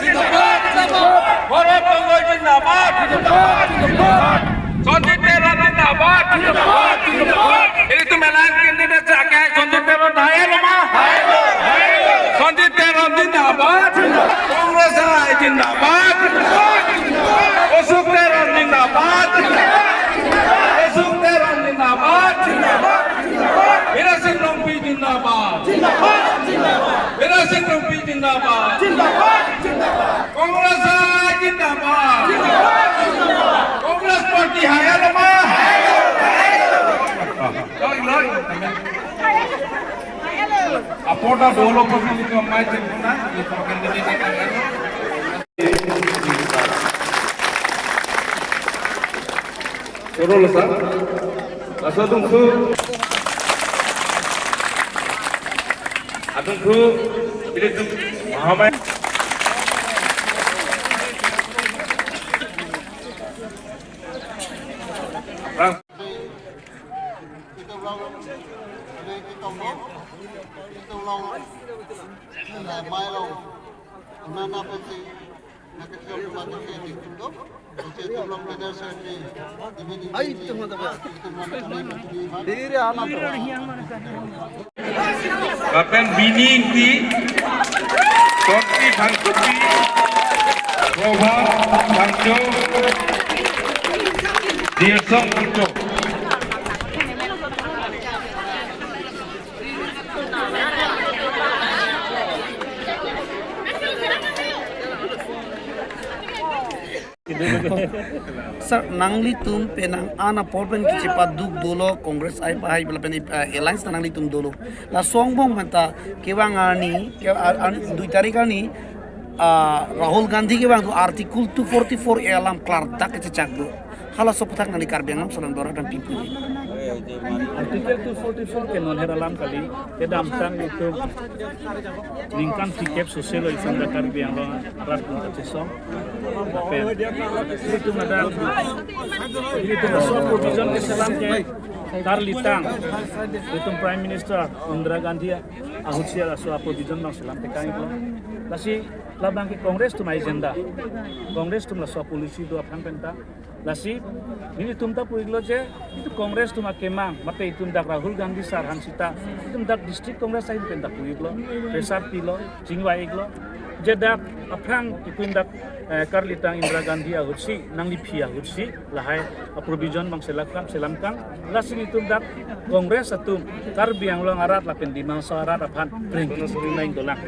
জিন্দাবাদ ভৰত গগৈ জিন্দাবাদ জিন্দাবাদ সঞ্জিত তেৰন জিন্দাবাদ জিন্দাবাদ জিন্দাবাদ এই তুমি এলায়েন্স ক্যান্ডিডেট আকে সঞ্জিত তেৰন ধায়েলো মা সঞ্জিত তেৰন জিন্দাবাদ কংগ্ৰেস আই জিন্দাবাদ অশোক তেৰন জিন্দাবাদ অশোক তেৰন জিন্দাবাদ জিন্দাবাদ বীরা সিং রংপি জিন্দাবাদ জিন্দাবাদ জিন্দাবাদ বীরা সিং রংপি জিন্দাবাদ জিন্দাবাদ জিন্দাবাদ কংগ্রেস আই জিন্দাবাদ জিন্দাবাদ জিন্দাবাদ কংগ্রেস পার্টি হায়ালো মা Aporta dolo posisi mai cempuna di candidate Sorolo sa Asa dungku Adungku ile Mahamai Kapen bini ti Torti Bangkuti Prabha Bangcho Dirsong Bangcho Sir, nangli tum penang ana porpen ki cepat duk dolo Congress ai bahai bela pen alliance nangli tum dolo la songbong manta kewang ani 2 তারিখ ani Rahul Gandhi ke bang article 244 e alam klar dak ke chakdo hala sopothak nali karbi anglam salam dora dan pipu Article 244 ke non heralam kali ke damtang itu lingkan tikep sosial isan da karbi anglam rat punta song itu ada itu soal provision ke salam ke Karlitang itu Prime Minister Indira Gandhi ahusia soal provision nang salam te kang ko lasi labang ke Congress tum agenda Congress tum la soal policy do aphan penta lasi ini tum ta puiglo je itu Congress tum akemang mate itum dak Rahul Gandhi sar hansita itum dak district Congress ai penta puiglo pressure pilo jingwa iglo je dak aphan itum dak Karlitang Indira Gandhi ahutsi nangli phi ahutsi lahai provision bang selakam selamkang lasi itum dak Congress atum karbi anglong arat lapen dimang sarat aphan prengki naing dolak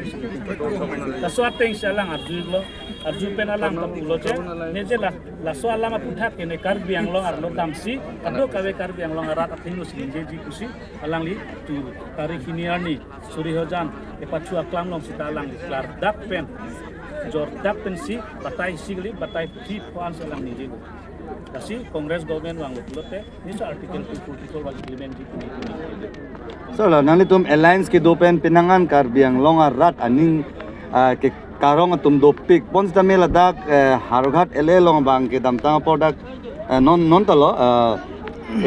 la so ateng salang arju lo arju pen alang tapulo je neje la la so alang aputha kene karbi anglong arlo damsi ado kawe karbi anglong arat athing sinje ji kusi alang li tu tarik hiniani surihojan epachu aklam long sita alang li klar dak pen jor dak pen si batai sigli batai fi phan salang nije go kasi Congress government wang lote ni so article 244 wal implement ji kuni so la nani tum alliance ke do pen pinangan karbi anglong rat aning ke karong tum do pik pons dame ladak haroghat ele long bang ke damtang product non non talo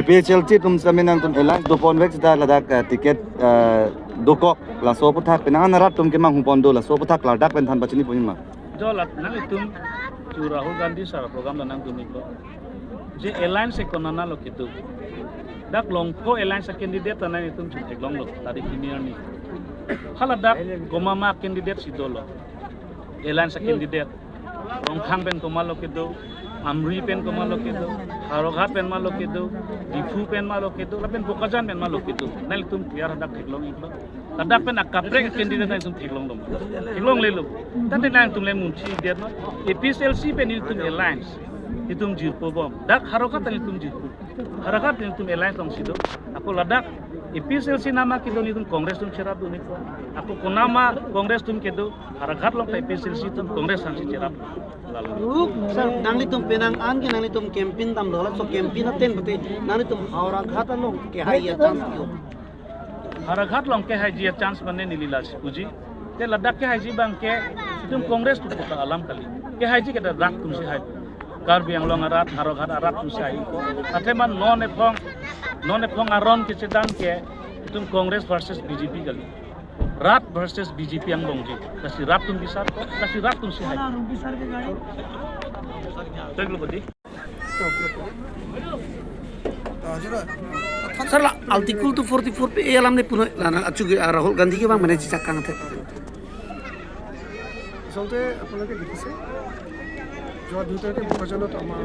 APHLC tum saminan tum alliance do pon vex da ladak ticket do ko la so puthak pinangan rat tum ke mang hupon do la so puthak ladak pen than bachini puin ma jo la nani tum tu Rahul Gandhi sar program lanang tum iklo je alliance konana lo kitu dak longko alliance candidate tanai tum eglong lo tarik hiniani hala dak gomama candidate sidolo alliance candidate Rongkhang pen komalo kitu Amri pen komalo kitu Haroghat pen malo kitu Diphu pen malo kitu lapen Bokajan pen malo kitu nal tum clear dak theklong iklo dak pen akabre candidate nai tum theklong dom theklong lelo tante nai tum le munchi der no APSLC pen tum alliance itum jirpo bom dak Haroghat tum jirpo Haroghat tum alliance long sido aku ladak APSLC nama kido nitum Congress tum cerap du niko aku konama Congress tum kedo Haroghat long APSLC tum Congress hansi cerap Sir nangli tum penang an ke nangli tum campaign tam dola so campaign aten bate nangli tum Haroghat long ke hai ya chance kiyo Haroghat long ke hai ji chance banne nilila puji te Ladakh ke hai ji bang ke itum Congress tu kota alam kali ke hai ji ke dak tum si hai Karbi Anglong arat Haroghat arat tum si hai ko athe man non ephong aron ke chedan ke itum Congress versus BJP kali Rat versus BJP ang longji kasi rat tum bisar ko kasi rat tum si hai Thank you. Sir article 244 pe alam ne puno Rahul Gandhi ke bang mane chichak kang the আচলতে আপোনালোকে দেখিছে যোৱা 2 তাৰিখে বোকাজানত আমাৰ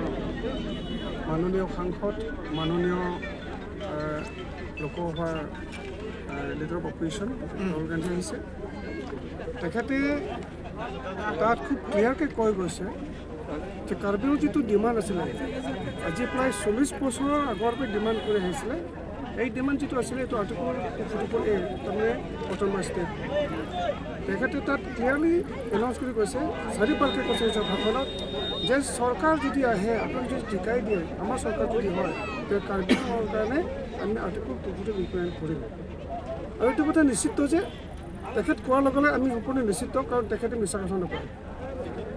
মাননীয় সাংসদ মাননীয় লোকসভাৰ leader of opposition Rahul Gandhi আহিছে। তেখেতে তাত খুব ক্লিয়াৰকৈ কৈ গৈছে যে কাৰ্বিৰ যিটো ডিমাণ্ড আছিলে আজি প্ৰায় 40 বছৰৰ আগৰ পৰা ডিমাণ্ড কৰি আহিছিলে, এই ডিমাণ্ড যিটো আছিলে এইটো আৰ্টিকল 244 এ, তাৰমানে অট'নমাছ ষ্টেট। তেখেতে তাত ক্লিয়াৰলি এনাউন্স কৰি কৈছে, চাৰিবাৰকৈ কৈছে নিজৰ ভাষণত যে চৰকাৰ যদি আহে, আপোনাক যদি জিকাই দিয়ে, আমাৰ চৰকাৰ যদি হয়, তেতিয়া কাৰ্বি আংলঙৰ কাৰণে আমি আৰ্টিকল 244 ইমপ্লিমেণ্ট কৰিম। আৰু এইটো কথা নিশ্চিত যে তেখেত কোৱাৰ লগে লগে আমি সম্পূৰ্ণ নিশ্চিত, কাৰণ তেখেতে মিছা কথা নকয়।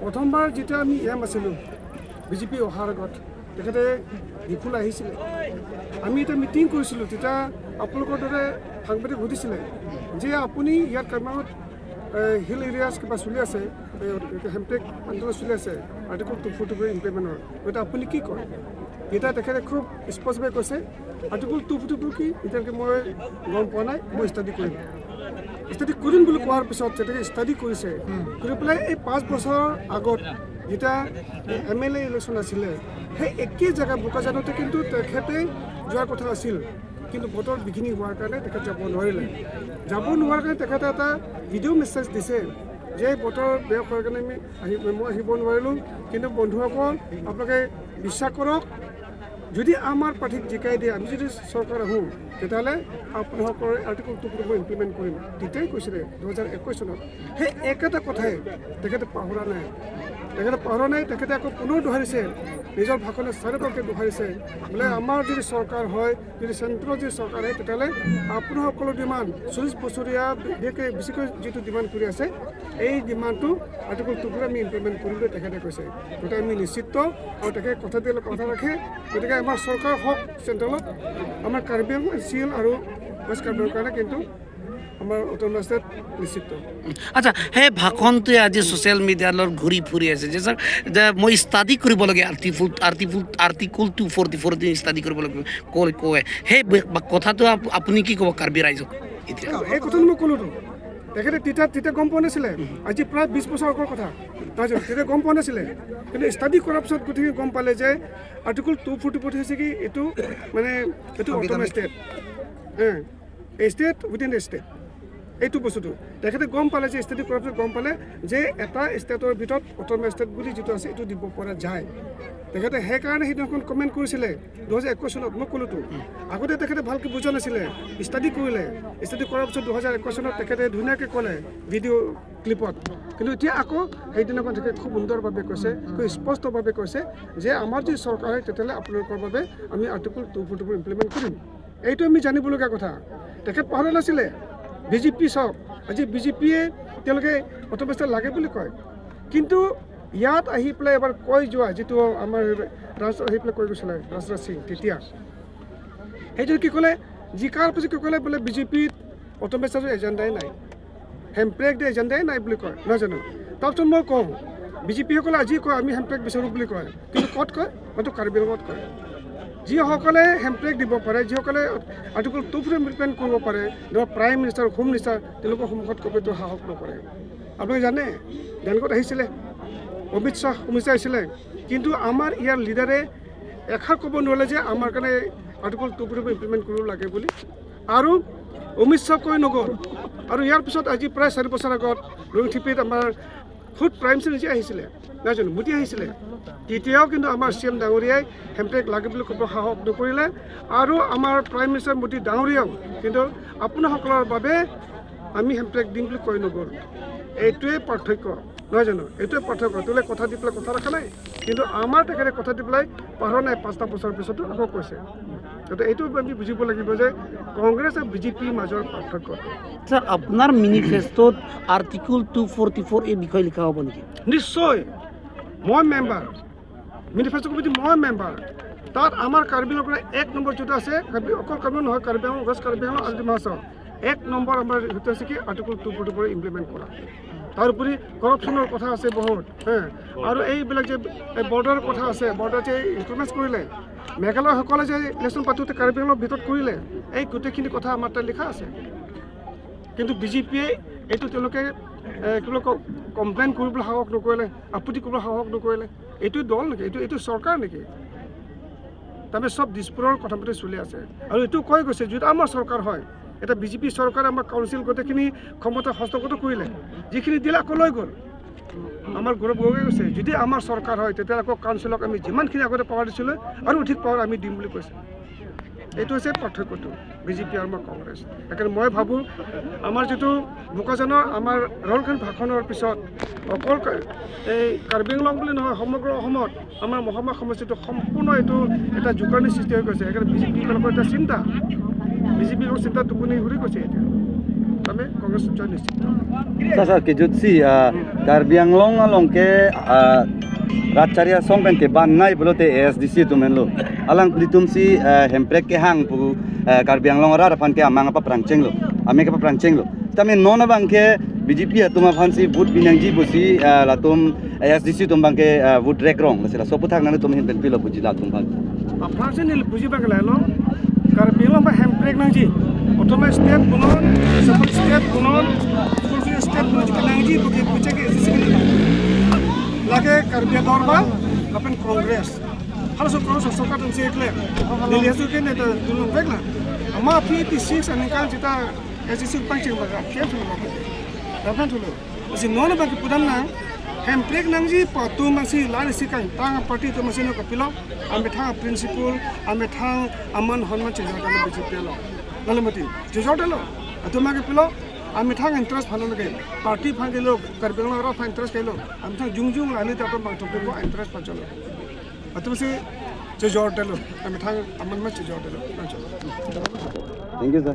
প্ৰথমবাৰ যেতিয়া আমি এম আছিলোঁ বিজেপি অহাৰ আগত তেখেতে ডিফুল আহিছিলে, আমি এটা মিটিং কৰিছিলোঁ। তেতিয়া আপোনালোকৰ দৰে সাংবাদিক সুধিছিলে যে আপুনি ইয়াত কাৰ্বি হিল এৰিয়াছ কিবা চলি আছে, হেমটেক আন্দোলন চলি আছে আৰ্টিকল 244 ইমপ্লিমেণ্টৰ, গতিকে আপুনি কি কয়? তেতিয়া তেখেতে খুব স্পষ্টভাৱে কৈছে আৰ্টিকল 244 কি এতিয়ালৈকে মই গম পোৱা নাই, মই ষ্টাডি কৰিম। ষ্টাডি কৰিম বুলি কোৱাৰ পিছত যেতিয়া ষ্টাডি কৰিছে, কৰি পেলাই এই 5 বছৰৰ আগত যেতিয়া MLA election আছিলে সেই একেই জেগা বোকাজানতে কিন্তু তেখেতে যোৱাৰ কথা আছিল, কিন্তু ভোটৰ বিঘিনি হোৱাৰ কাৰণে তেখেত যাব নোৱাৰিলে। যাব নোৱাৰাৰ কাৰণে তেখেতে এটা ভিডিঅ' মেছেজ দিছে যে বতৰ বেয়া হোৱাৰ কাৰণে মই আহিব নোৱাৰিলোঁ, কিন্তু বন্ধুসকল আপোনালোকে বিশ্বাস কৰক, যদি আমাৰ পাৰ্টীক জিকাই দিয়ে, আমি যদি চৰকাৰ আহোঁ, তেতিয়াহ'লে আপোনালোকৰ আৰ্টিকল 244 ইমপ্লিমেণ্ট কৰিম। তেতিয়াই কৈছিলে 2021 চনত। সেই একেটা কথাই তেখেতে পাহৰা নাই, তেখেতে আকৌ পুনৰ দোহাৰিছে নিজৰ ভাষণত, চাৰিবাৰকৈ দোহাৰিছে বোলে আমাৰ যদি চৰকাৰ হয়, যদি চেণ্ট্ৰেল যদি চৰকাৰ হয়, তেতিয়াহ'লে আপোনাসকলৰ ডিমাণ্ড 40 বছৰীয়া বিশেষকৈ বেছিকৈ যিটো ডিমাণ্ড কৰি আছে, এই ডিমাণ্ডটো আৰ্টিকল 244 আমি ইমপ্লিমেণ্ট কৰিম বুলি তেখেতে কৈছে। গতিকে আমি নিশ্চিত আৰু তেখেতে কথা দিলে কথা ৰাখে। গতিকে আমাৰ চৰকাৰ হওক চেণ্ট্ৰেলত, আমাৰ কাৰ্বি আংলং চি এল আৰু ৱেষ্ট কাৰ্বি আংলঙৰ কাৰণে কিন্তু আমাৰ অট'নমাছ ষ্টেট নিশ্চিত। আচ্ছা, সেই ভাষণটোৱে আজি ছ'চিয়েল মিডিয়াত ঘূৰি ফুৰি আছে যে ছাৰ যে মই ষ্টাডি কৰিব লাগে আৰ্টিকল 244 ষ্টাডি কৰিব লাগিব কয়, সেই কথাটো আপুনি কি ক'ব কাৰ্বি ৰাইজক এতিয়া? এই কথাটো মই ক'লোতো, তেখেতে তেতিয়া গম পোৱা নাছিলে, আজি প্ৰায় 20 বছৰ আগৰ কথা, তাৰপিছত তেতিয়া গম পোৱা নাছিলে, কিন্তু ষ্টাডি কৰাৰ পিছত গোটেইখিনি গম পালে যে আৰ্টিকল 244 হৈছে কি এইটো মানে এইটো autonomous state, state within a state, এইটো বস্তুটো তেখেতে গম পালে যে ষ্টাডি কৰাৰ পিছত গম পালে যে এটা ষ্টেটৰ ভিতৰত অট'নমাছ ষ্টেট বুলি যিটো আছে এইটো দিব পৰা যায়। তেখেতে সেইকাৰণে সেইদিনাখন কমেণ্ট কৰিছিলে 2021 চনত, মই ক'লোতো আগতে তেখেতে ভালকৈ বুজা নাছিলে, ষ্টাডি কৰিলে, ষ্টাডি কৰাৰ পিছত 2021 চনত তেখেতে ধুনীয়াকৈ ক'লে ভিডিঅ' ক্লিপত। কিন্তু এতিয়া আকৌ সেইদিনাখন তেখেতে খুব সুন্দৰভাৱে কৈছে, খুব স্পষ্টভাৱে কৈছে যে আমাৰ যদি চৰকাৰ হয় তেতিয়াহ'লে আপোনালোকৰ বাবে আমি আৰ্টিকল 244 ইমপ্লিমেণ্ট কৰিম। এইটো আমি জানিবলগীয়া কথা। তেখেত পাহৰা নাছিলে। বিজেপি চাওক, আজি বিজেপিয়ে তেওঁলোকে অট'নমাছ ষ্টেট লাগে বুলি কয়, কিন্তু ইয়াত আহি পেলাই এবাৰ কৈ যোৱা যিটো আমাৰ ৰাজ আহি পেলাই কৈ গৈছিলে ৰাজনাথ সিং, তেতিয়া সেইটো কি ক'লে, জিকাৰ পিছত কি ক'লে বোলে বিজেপিত অট'নমাছ ষ্টেটৰ এজেণ্ডাই নাই, হেমপ্ৰেক এজেণ্ডাই নাই বুলি কয়, নহয় জানো? তাৰপিছত মই কওঁ বিজেপিসকলে আজি কয় আমি হেমপ্ৰেক বিচাৰোঁ বুলি কয়, কিন্তু ক'ত কয়? মাত্ৰ কাৰ্বি আংলঙত কয়। যিসকলে হেমপ্ৰেক দিব পাৰে, যিসকলে আৰ্টিকল 244 ইমপ্লিমেণ্ট কৰিব পাৰে, ধৰক প্ৰাইম মিনিষ্টাৰ, হোম মিনিষ্টাৰ, তেওঁলোকৰ সন্মুখত ক'বতো সাহস নকৰে। আপুনি জানে তেওঁলোকত আহিছিলে অমিত শ্বাহ আহিছিলে, কিন্তু আমাৰ ইয়াৰ লিডাৰে এষাৰ ক'ব নোৱাৰিলে যে আমাৰ কাৰণে আৰ্টিকল 244 ইমপ্লিমেণ্ট কৰিব লাগে বুলি, আৰু অমিত শ্বাহ কৈ নগ'ল। আৰু ইয়াৰ পিছত আজি প্ৰায় 4 বছৰ আগত ৰংথিপিত আমাৰ খুদ প্ৰাইম মিনিষ্টাৰ নিজে আহিছিলে, নহয় জানো, মোদী আহিছিলে, তেতিয়াও কিন্তু আমাৰ চি এম ডাঙৰীয়াই হেমটেক লাগে বুলি ক'ব সাহস নকৰিলে। আৰু আমাৰ প্ৰাইম মিনিষ্টাৰ মোদী ডাঙৰীয়াও কিন্তু আপোনাসকলৰ বাবে আমি হেমটেক দিম বুলি কৈ নগ'ল। এইটোৱে পাৰ্থক্য, নহয় জানো? এইটোৱে পাৰ্থক্য। তেওঁলোকে কথা দি পেলাই কথা ৰখা নাই, কিন্তু আমাৰ তেখেতে কথা দি পেলাই পাহৰা নাই, 5টা বছৰৰ পিছতো আকৌ কৈছে। গতিকে এইটো আমি বুজিব লাগিব যে কংগ্ৰেছ আৰু বিজেপিৰ মাজৰ পাৰ্থক্য। ছাৰ, আপোনাৰ মেনিফেষ্টত আৰ্টিকল 244 এই বিষয়ে লিখা হ'ব নেকি? নিশ্চয়, মই মেম্বাৰ, মেনিফেষ্ট কমিটি মই মেম্বাৰ। তাত আমাৰ কাৰ্বি আংলঙৰ 1 নম্বৰ যিটো আছে, অকল কাৰ্বি নহয়, কাৰ্বি আংলং, ৱেষ্ট কাৰ্বি আংলং আৰু ডিমা হাছাও, এক নম্বৰ আমাৰ সেইটো আছে কি আৰ্টিকল 244 ইমপ্লিমেণ্ট কৰা। তাৰোপৰি কৰাপশ্যনৰ কথা আছে বহুত, হে আৰু এইবিলাক যে বৰ্ডাৰৰ কথা আছে, বৰ্ডাৰ যে ইনক্লুমেণ্ট কৰিলে, মেঘালয়সকলে যে ইলেকশ্যন পাতোঁতে কাৰ্বি আংলঙৰ ভিতৰত কৰিলে, এই গোটেইখিনি কথা আমাৰ তাত লিখা আছে। কিন্তু বিজেপিয়ে এইটো তেওঁলোকে কি বুলি কয় কমপ্লেইন কৰিবলৈ সাহস নকৰিলে, আপত্তি কৰিবলৈ সাহস নকৰিলে। এইটো দল নেকি? এইটো চৰকাৰ নেকি? তাৰমানে চব দিছপুৰৰ কথা মতে চলি আছে। আৰু এইটো কৈ গৈছে যদি আমাৰ চৰকাৰ হয়, এটা বিজেপি চৰকাৰে আমাৰ কাউন্সিল গোটেইখিনি ক্ষমতা হস্তগত কৰিলে, যিখিনি দিলে আকৌ লৈ গ'ল। আমাৰ গৌৰৱ গগৈ গৈছে যদি আমাৰ চৰকাৰ হয় তেতিয়া আকৌ কাউন্সিলক আমি যিমানখিনি আগতে পাৱাৰ দিছিলোঁ আৰু অধিক পাৱাৰ আমি দিম বুলি কৈছে। এইটো হৈছে পাৰ্থক্যটো বিজেপি আৰু আমাৰ কংগ্ৰেছ। সেইকাৰণে মই ভাবোঁ আমাৰ যিটো বোকাজানৰ আমাৰ ৰাহুল গান্ধী ভাষণৰ পিছত অকল এই কাৰ্বি আংলং বুলি নহয়, সমগ্ৰ অসমত আমাৰ মহামা সমষ্টিটো সম্পূৰ্ণ এইটো এটা জোকাৰণি সৃষ্টি হৈ গৈছে। সেইকাৰণে বিজেপিবিলাকৰ এটা চিন্তা, বিজেপিৰ চিন্তা টোপনি ঘূৰি গৈছে এতিয়া। তাৰমানে কংগ্ৰেছ জয় নিশ্চিত। Sir kejut si Karbi Anglong along ke Ratcharia song pen ke ban nai bolo te ASDC tumen lo alang litum si hemprek ke hang pu Karbi Anglong ra phan ke amang apa prangcheng lo ame ke prangcheng lo tame non bang ke BJP atuma phan si vote binangji bosi latum ASDC tum bang ke vote rek rong la sopu thak na tum hin pen pilo buji la tum phan apran nil buji bang la lo Karbi Anglong ba hemprek nangji automatic step bunon support step bunon fulfill step bunon nangji buki buche ke SDC লাগে Karbi দৰবা lapen Congress halaso Congress sarkar tum se ekle Delhi ke ne ta dulung bekla ama 56 ani kan jita SDC pangching baga phem thulu ba lapen thulu si non ba ki pudam nang hemprek nangji patu masi lan si kan tang party to masi no kapilo ame thang principle ame thang aman honman chejor ta BJP lo lalamati chejor ta lo atuma ke pilo আমি থাং interest ভালো লাগে party ফাঙ্গে লোক কার্বি আংলং ফা interest গাইলো আমি থাং Jung Jung লালি তাতো মাংথক interest পাচলো অতমসে চেজর দেলো আমি থাং আমন মা চেজর দেলো thank you sir.